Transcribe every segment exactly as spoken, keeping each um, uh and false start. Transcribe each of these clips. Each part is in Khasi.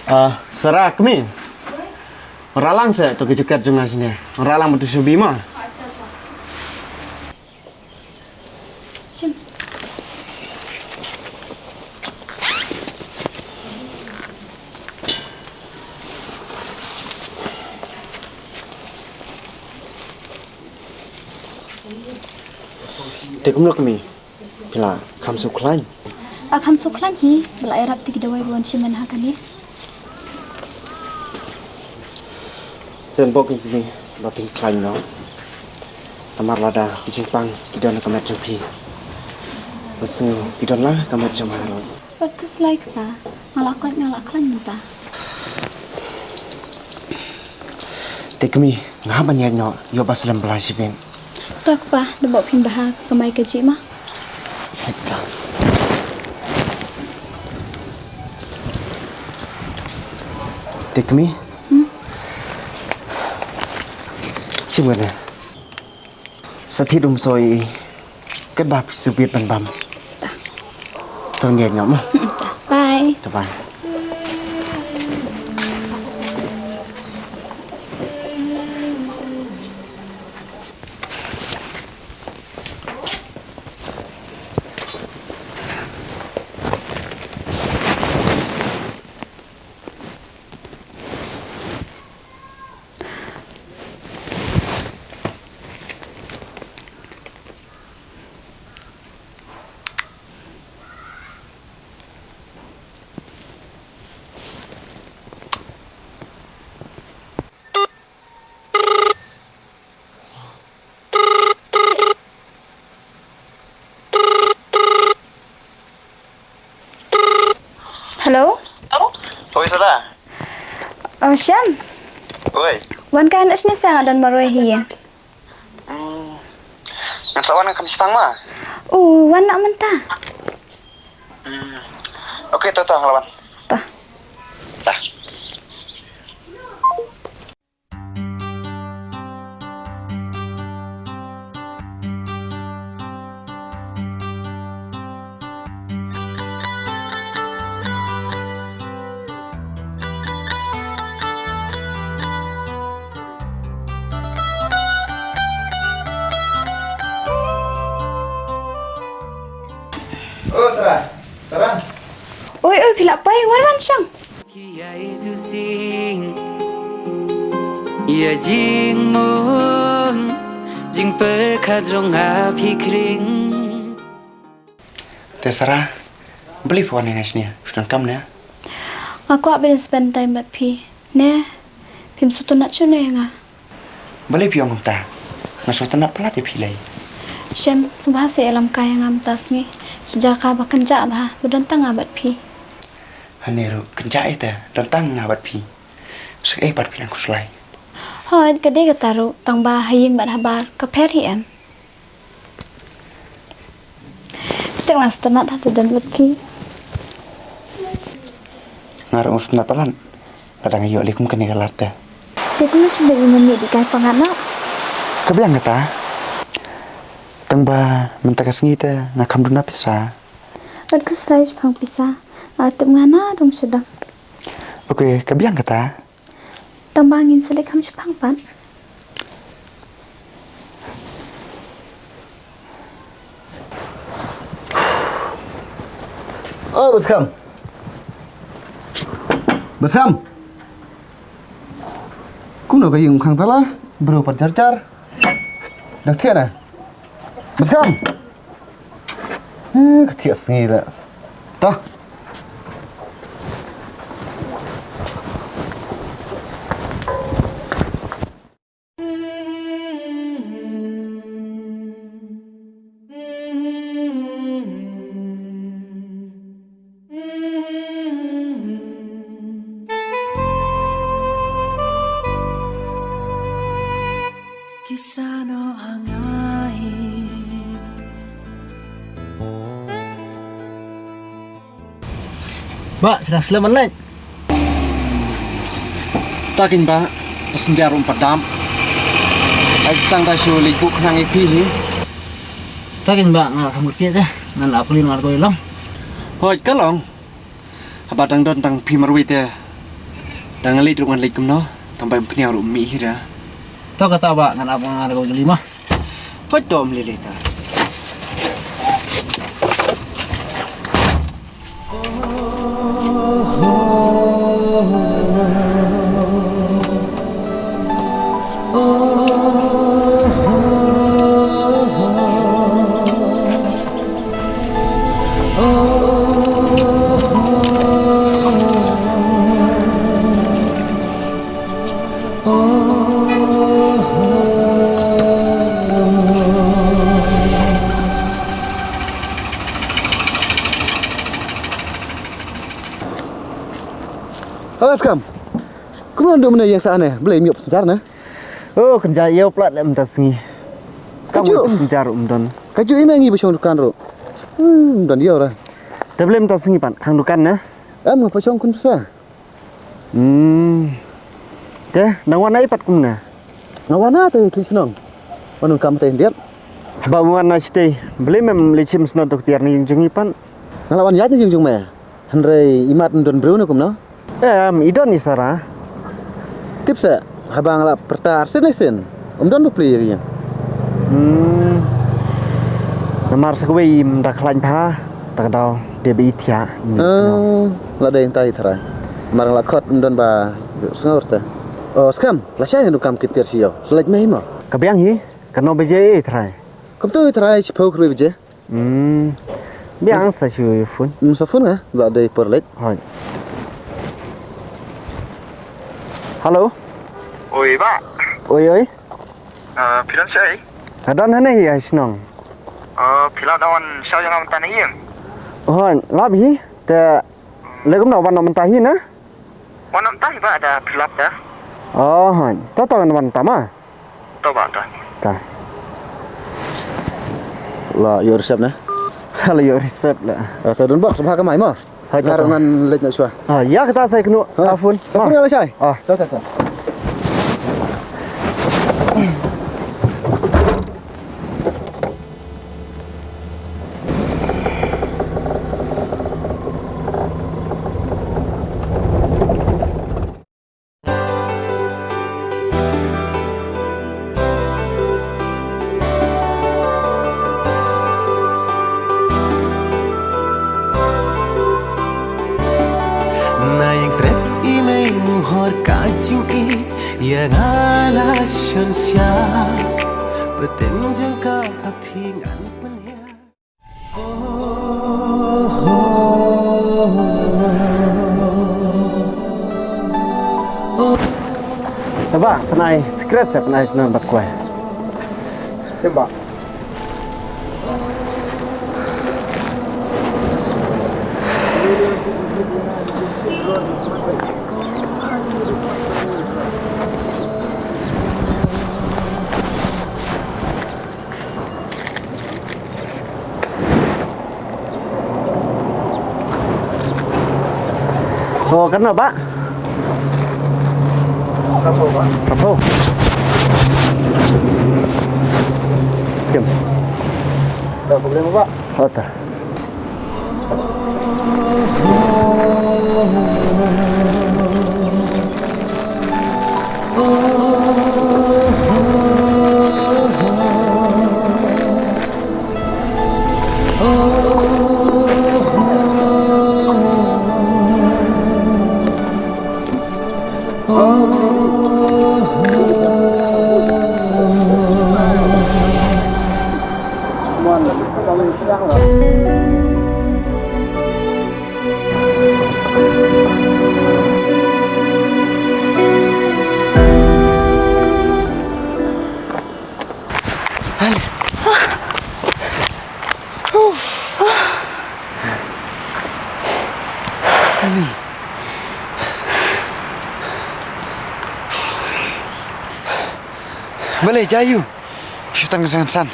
Ah, Sarah, kmie. Ralang sa to ka jaket jong nga shane. Ralang bad to shabi ma. Shim. Te kumno kmie? Phi la kham suk khlaiñ? Nga kham suk khlaiñ hi, ba la ïarap te ki dawai ba wan shim ha kane. Don bok ki kmie ba phin khlaiñ noh. Namar lada ki jingpang ki don ha ka met jong phi, nga sngew ki don lang ha ka met jong nga ruh. Wat khuslai kpa, nga la koit nga la khlaiñ mynta. Te kmie, nga hap ban ïaid noh, ïoh ba slem ba la shibit. To kpa, da bok phin bha ka kamai kajih ma. Hei ta. Te kmie. Hmm? Shim kane. Sa thied um soi. Katba phi shu bieit ban bam. Ta. To ngi ïaid noh ma. Hmm, ta. Bye. Ta bye. Hello? Oi, Sarah. Oh, Shyam. Oi. Wan ka hangne shisha, nga don marwei hi ïa. Hmm. Ngan sa wan, nga kham shipang ma. Uh, wan noh mynta. Hmm. Okay, to, to, nga la wan. To. To. Oh, Sarah. Sarah. Oi, oi, phi la poi, wan, wan, shong. Ki ai ju sing ïa jingmut, jingpyrkhat jong nga phi khring. Te Sarah, balei phi wan hangne shane? Phi donkam ne? Nga kwah ban spend time bad phi. Ne, phim sngewtynnat shuh ne ïa nga? Balei phi ong kumta? Nga sngewtynnat palat ïa phi lei. Shem, sngewbha seh ïalam kai ïa nga mynta sngi. Sha jaka ba kynjah bha, ba don tang nga bad phi. Hangne ruh kynjah ïa te, don tang nga bad phi. Sa kaei pat phi nang khuslai? Hooid, ka dei kata ruh, tang ba ha ïing bad ha bar ka pher hi em. Tip nga sngewtynnat ha te don bad phi. Nga ruh nga sngewtynnat palat. Lada nga ïoh lei kum kane ka lad te. Te kumno shu dei ïa nga mih dih kai pyngngad noh? Ka biang kata. Tang ba mynta ka sngi te nga kham duna pisa. Wat khuslai shaphang pisa. Nga tip nga na dong sha dong. Okay, ka biang kata. Tang ba ngin sa leit kham shaphang pat. Oh, Baskam. Baskam. Kumno ka ïing khang tala? Bro pat jar jar. Dang thiah na. Baskam. Eh, ka thiah sngi la. Ta. Bah, phi dang slem ban leit? Ta kein bah, passenger ruh ym pat dap. Ai, tang da shu leit buh khnang ïa phi hi. Ta kein bah, nga la kham kyrkieh te, ngan ap kylliang ar kawei long. Hooid, ka long. Haba dang don tang phi marwei te, Tang leit ruh ngan leit kumno, tang ba ym pynïaw ruh mih hi ra. To kata ba ngan ap ngan ar ko jali ma. Hoi to ym lei lei ta. Halo, Skam. Kumno ndu mene ïeng sa ne? Blei miop senjar ne? Oh, kynja ïew plat lem ta sngi. Kam Kaju. Senjar um don. Kaju ine ngi ba shong dukan ro. Hmm, don ïew ra. Te blei ta sngi pan khang dukan ne? Em, nga pa shong kun pisa. Hmm. Te, nang wan ai pat kumne? Nga wan na te kli shnong. Wan kam te ndiat. Ba wan na site. Blei mem lei chim shnong tok tiar ni jong i pan. Nga la wan ïaid ni jong jong me. Hynrei imat ndon briew ne kumno? Em, i don i Sara. Tip se, haba nga la pyrta arsin arsin. Um don bapli ïa ïa. Hmm. Namar sa kawei im da khlaiñ pha, ta ka daw de ba i thiah. Ni sngewbha. Oh, la dei ntai tharai. Mar nga la khot um don ba sngewbha te. Oh, Skam, la shai hanu kam kitir shi yo. Selek mei mo. Ka biang hi, ka no baje e tharai. Kumtu tharai shiphew khrui baje. Hmm. Biang sa shu phone. Hmm, sa phone nga, ba dei por lek. Hoi. Hello. Oi, ba. Oi, oi. Ah, phi don shaei? Nga don hangne hi ha shnong. Oh, phi la don shaei jong nga mynta ne ïing? Hoi, lap hi. Te lei kumno ban mynta hi na? Wan mynta hi ba da phi lap da. Oh, hoi. To to ngan wan mynta ma. To ba ta. Ta. La ïoh receipt ne? La ïoh receipt la. Ah, to don box ba ka mai ma. Hoi, to, to. Ngan leit na shwa. Ah, ïa kata sa ïa kynnoh. Ah, sa phone. Sa phone nga la shai. Ah. Ta, ta, ta. Na ïeng trep i mei muhor ka jingïeit ïa nga la shon sha. Pateng jong ka ha phi ngan pynhiar. Te ba, pynai secret sa pynai snan bat kwai. Te ba. Oh, kano ba? Kapo ba? Kapo. Kim. Tak problem ba? Oh, tak. Balei jia aiu? Shu tang san san.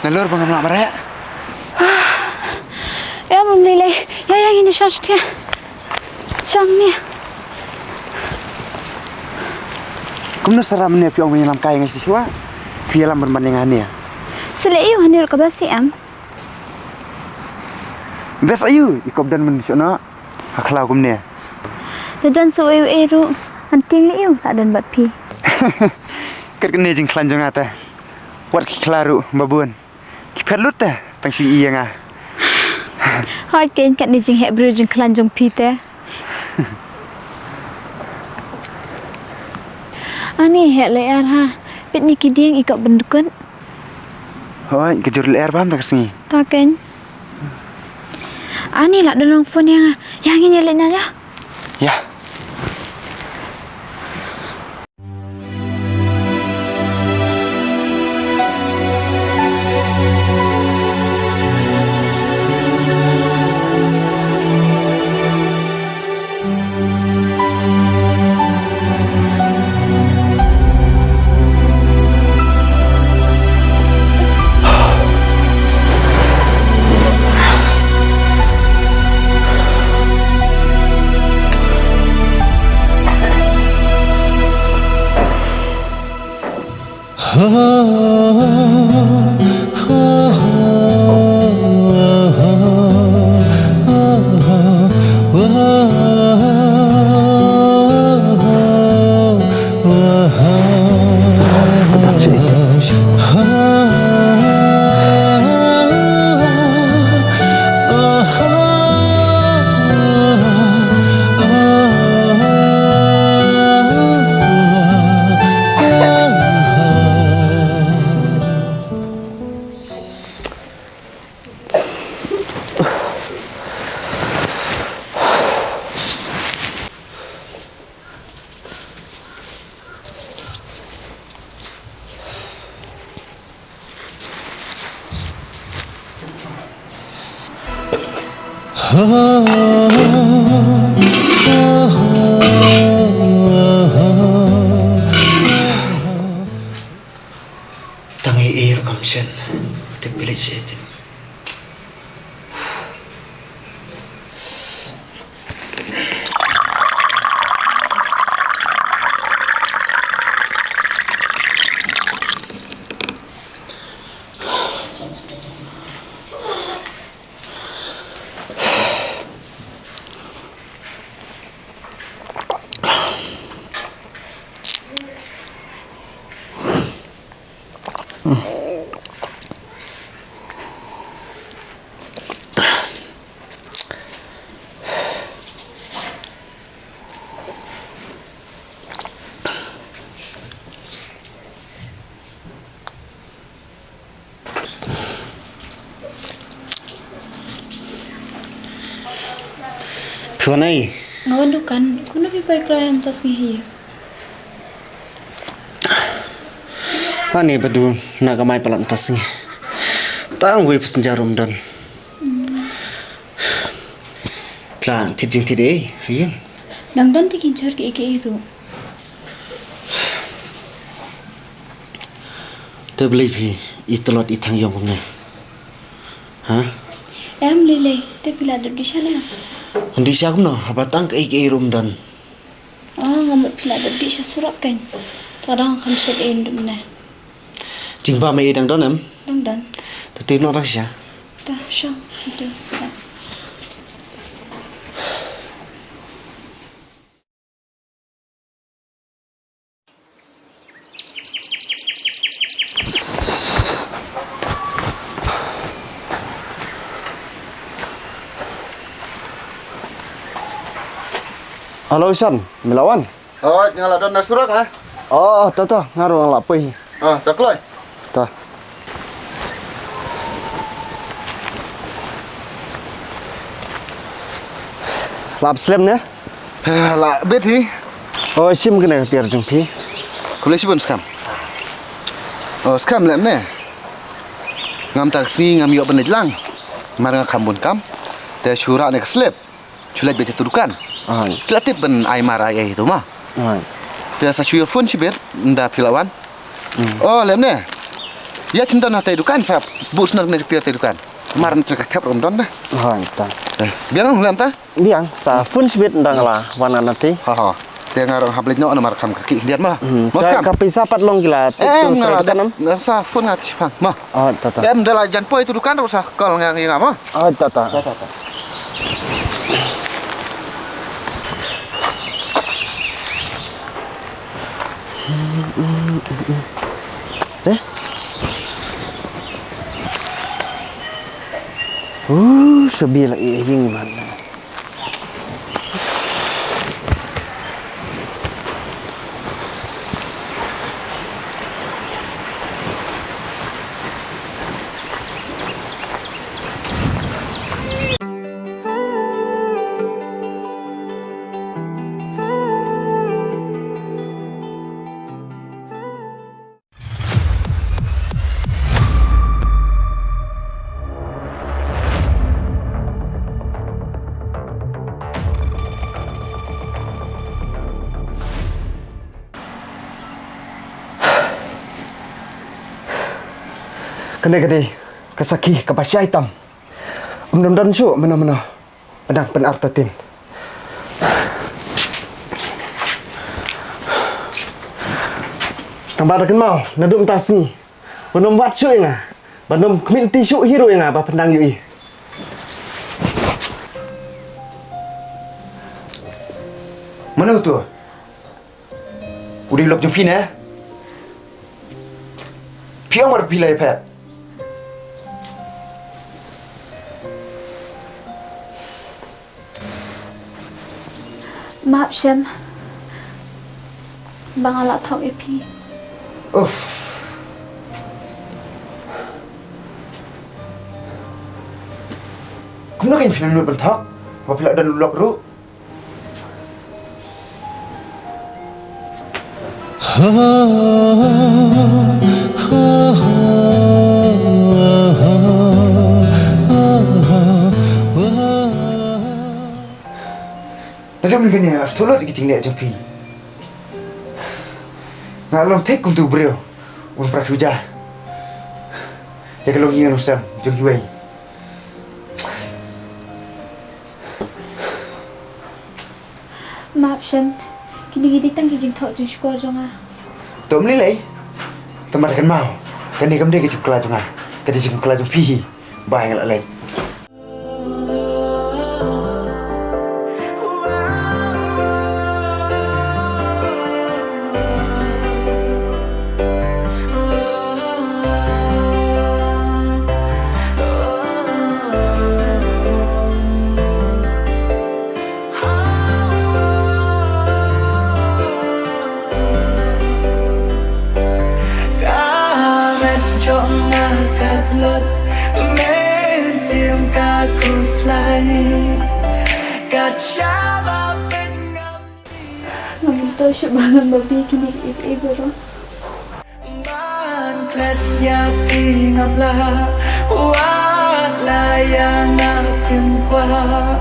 Nalor ba ngam lah mareh. Ïa mum lei lei. Ïa ïa ngin ïa shah shatia. Shang nia. Kumno Sara mynne phi ong ba ïalam kai ngai shisha. Phi ïalam ban ban ïa nga nia. Sele aiu hangne ruh kaba sih em. Best aiu i kop dan mynshwa na. Ha khlaw kumne. Da don sa uei uei ruh. Tieng lei ïa u la don bad phi. Kat kane jingkhlaiñ jong nga te. Wat ki khla ruh ba bun. Ki phet lut te tang shu ïa nga. Hooid keiñ, kat ne jingheh briew jingkhlaiñ jong phi te. Ani heh lyer ha. Peit ni ki dieng i kop ban dkut. Hooid, ka jur lyer bam ta ka sngi. Ta keiñ. Ani la don long phone ïa nga. Ïa ngin ïa leit na ïa. Ïa. Tang ei ei ruh kam shen. Tip kylli seh. Phi wan ei? Nga wan dukan, kumno phi poi kloi mynta sngi hi? Ani ba duna ka mai palat mynta sngi. Tang wei passenger ruh ym don. Phi la thied jingthied ei ha ïing? Dang don te ki jhur kiei kiei ruh. Te balei phi i tlot i thang ïong kumne? Ha? Em lei lei, te phi la dep dih sha ne? Dih sha kumno, haba tang kiei kiei ruh ym don. Oh, nga mut phi la dep dih sha surok keiñ. Te dang kham shet ei ruh ne. Jingbam ei dang don em? Dang don. Te te noh dang sha. Ta shong, te. Hello Ishan, me la wan? Oh, nga la don na surok, eh? Oh, oh, to, to, nga ruh nga la poi. Ah, to kloi. To. La ap slem ne? Eh, la bit hi. Oh, shim kane ka tiar jong phi. Khublei shibun skam. Oh, skam lem ne. Ngam ta ka sngi ngam ïoh ban leit lang. Mar nga kham bun kam. Te shu rah ne ka slip. Shu leit beit ha tu dukan. Ai. Phi la tip ban ai mar ai ei tu ma. Ai. Te sa shu ïa phone shibit ynda phi la wan. Hmm. Oh, lem ne. Ïa shen don ha te dukan sa buh shen kane ka tiar te dukan. Mar na ka thep rum don da. Ai, ta. Eh, biang lem ta. Biang sa phone shibit ynda nga la wan na te. Ha ha. Te nga ruh hap leit noh namar kham kyrkieh khyndiat ma. Hmm. Mos ka, kam? Ka pisa pat long ki la tip. Eh, tu nga tra ruh dukan dep, em? Nga sa phone nga te shipang ma. Oh, ta ta. Em, da la jan poi tu dukan ruh sa call nga ïa nga ma. Oh, ta ta. Ta ta ta. Deh. Uh, shabi la ïing man. Kane ka dei ka sakhi kaba shai tam. Ym don shuh mynno mynno ba dang pynartatien. Tang ba da kynmaw naduh mynta ka sngi, ba ym wad shuh ïa nga, ba ym khmih lynti shuh hi ruh ïa nga ba pyndonkam ïa i. Mano tu? U dei u lok jong phi ne? Phi ong ba phi la ïapher. Map shem ba nga la thok ïa phi. Uff. Kumno kein phi nang nud ban thok ba phi la don u lok ruh? Naduh mynne nga sngewthuh lut ïa ki jingleh jong phi. Nga long thik kum tu briew un pra shuja ïa ka longïing longsem jong iwei. Map shem, kine ki dei tang ki jingthoh jingshukor jong nga. To ym lei lei. Tang ba da kynmaw, kane kam dei ka jingpakla jong nga, ka dei jingpakla jong phi hi. Bye, nga la leit. Ka met jong nga ka tlot, mynsiem ka khuslai. Kat shaba pynngam. Ngam to shu ba ngam ba bi kini ip ip bro. Ban klet ïa phi ngam lah, wat la ïa nga pynkwah,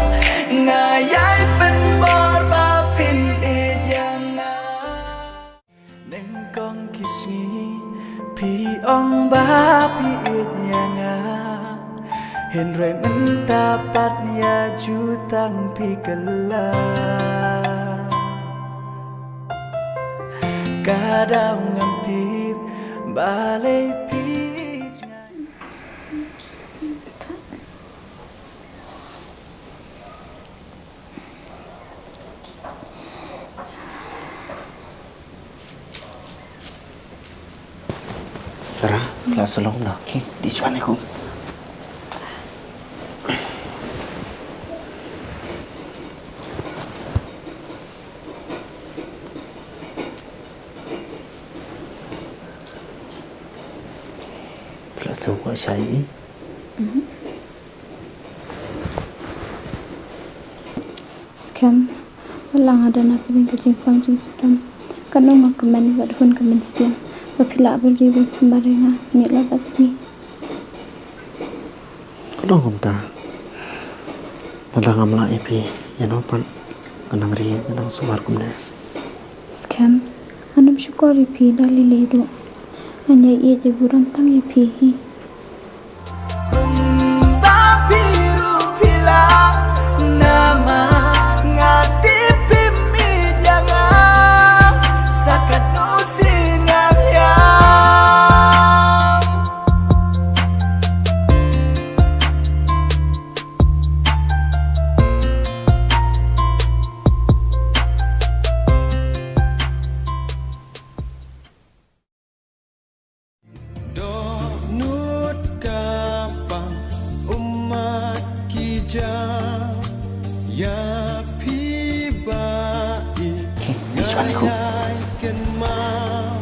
nga ïai pynbor ba phin ïeit ïa nga. Nyngkong ki sngi phi ong ba phi ïeit ïa nga, hynrei mynta pat ïa jutang phi kylla. Ka daw ngam tip balei phi jngai. Sara, la sa long na, okay, di chuan ko. Pla sa wa shai. Skhem, wat la nga don ha pdeng ka jingpang jingsdom. Katno nga kmen bad hun ka mynsiem ba phi lah ban ri ban sumar ïa nga miet la bad sngi. Ka dang kumta. Lada ngam lah ïa phi, ïa no pat nga nang ri, nga nang sumar kumne. Skhem, ngan ym shukor ïa phi da lei lei ruh. Ngan ïai ïeit ïa burom tang ïa phi hi. Kumba phi ruh phi lah namar nga tip phim ïeit ïa nga. Sa katno sien ngan hiam. Kan khu. Ai kynmaw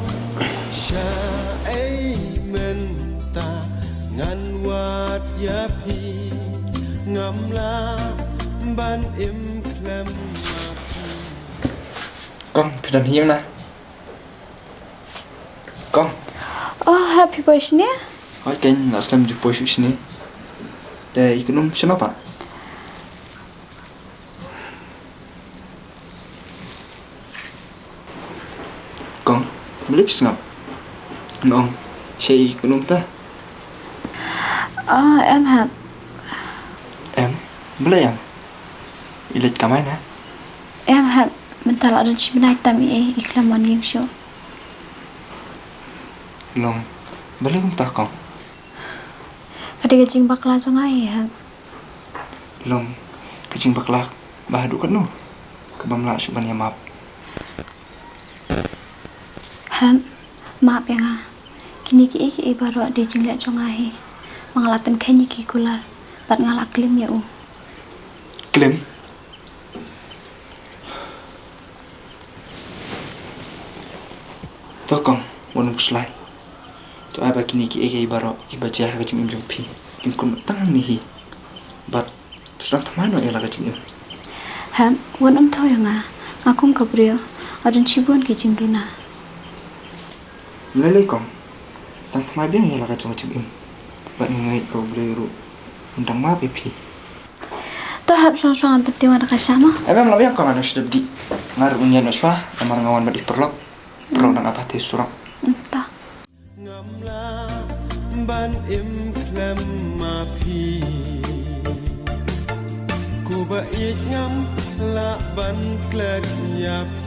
sha ei mynta ngan wad ïa phi ngam lah ban im khlem. Kong, phi don hi ïa nga? Kong. Oh, ha phi poi shane? Hooid, kong, nga slem ju poi shuh shane. Te i Kynum shano pat? Kong, balei phi sngap? Nga ong, sha i Kynum ta. Ah, em hep. Em? Balei em? I leit kamai na? Em hep, mynta la don shi bnai tam i, i khlem wan ïing shuh. Long, balei kumta Kong? Ka dei ka jingbakla jong nga hi hep. Long, ka jingbakla ba haduh katno? Ka bym lah shuh ban ïa map. Hep, map ïa nga. Kine kiei kiei baroh dei jingleh jong nga hi. Ma nga la pynkheiñ ïa ki kular bad nga la klim ïa u. Klim? To Kong, wat nym khuslai. To ai ba kine kiei kiei baroh kiba jia ha ka jingim jong phi kin kut tang hangne hi. Bad to sdang thymmai noh ïa la ka jingim. Hep, wat nym thew ïa nga. Nga kum ka briew, nga don shibun ki jingduna. Lei lei Kong, sdang thymmai biang ïa la ka jong ka jingim. Bad nga ngeit ba U Blei ruh un dang map ïa phi. To hep, shong shong, ngan pyntieng wan da ka sha mo. Em em, lah biang Kong, ngan ïoh shu dep dih. Nga ruh ngan ïaid noh shuwa namar nga wan bad i paralok. Paralok dang ap ha te surok. Mynta. Ngam lah ban im khlem ma phi. Ko ba ïeit ngam lah ban klet ïa phi.